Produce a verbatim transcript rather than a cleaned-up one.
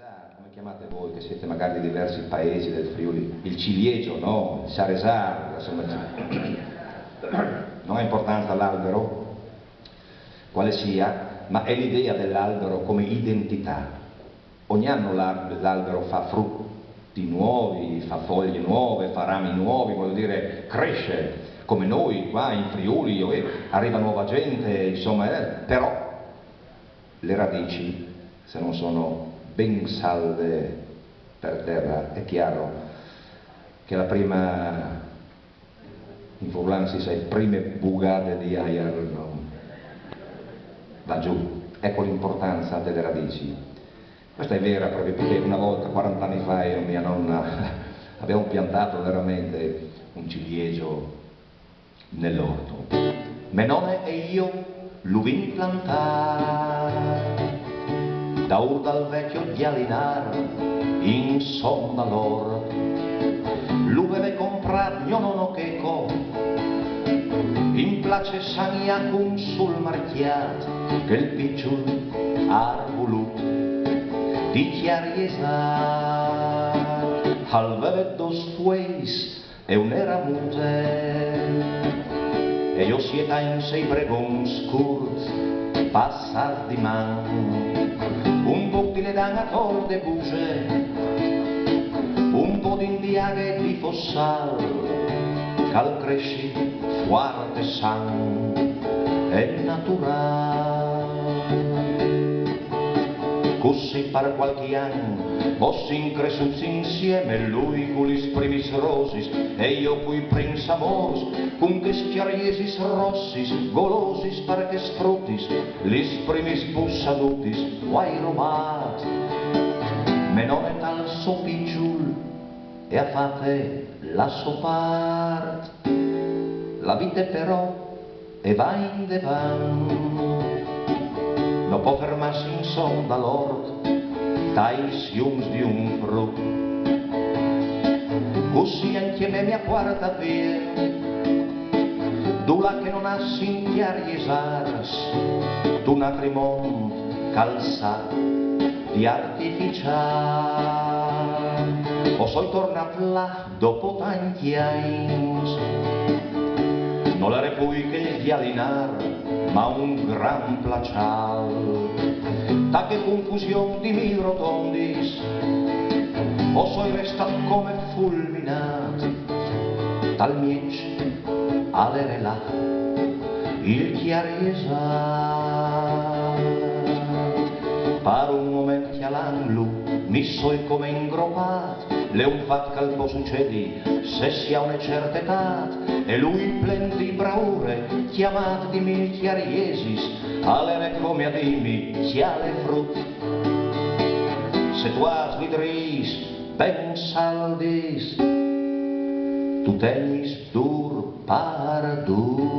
Come chiamate voi che siete magari di diversi paesi del Friuli? Il ciliegio, no? Il saresar, insomma, non ha importanza l'albero, quale sia, ma è l'idea dell'albero come identità. Ogni anno l'al- l'albero fa frutti nuovi, fa foglie nuove, fa rami nuovi, voglio dire, cresce come noi qua in Friuli, io vedo, arriva nuova gente, insomma, eh, però le radici, se non sono ben salde per terra, è chiaro che la prima, in furlan si sa, le prime bugade di aiar, no? Va giù. Ecco l'importanza delle radici. Questa è vera proprio perché una volta, quaranta anni fa, io e mia nonna abbiamo piantato veramente un ciliegio nell'orto. Me none e io lu vin plantà daur dal vecchio Dialinar in son dal ort. Lu veve comprat mio nono Checo in place San Jacum sul marchiat, quel piccul arbulut di chiariesar. Al veve dos fueis e un era mute. E io siet agns e i bregons curts passar di man. Un poc di ledan ator de buse, un po' d'indiaghe di fossal, che al cresci fuart e san e natural. Cussì par qualchi an o sin cressuts insieme, lui cu lis primis rosis e io cui prims amors, cun chis chiariesis rossis, golosis par chês frutis, lis primis bussadutis, o ai robât. Me none tal so piçul e à fate la so part. La vite però e va indevant. No pò fermâsi insom dal ort tai siums di un frut. Cussì ancje me mi à puartât vie, dulà che no nassin chiariesars, d'un altri mont, che al sa, di artificiâr. O soi tornât là dopo tancj agns. Nol ere plui chel Dialinar, ma un gran plaçal. Ta chê confusion di mil rotondis, o soi restât come fulminât. Tal mieç al ere là il chiariesar. Par un moment cjalantlu mi soi come ingropât, l'è un fat che al pò sucedi se si à une certe etât, e lui plen di braure, cjamât di mil chiariesis, al ere come a dîmi: cjale frut, se tu âs li dris ben saldis, tu tegnis dur pardut.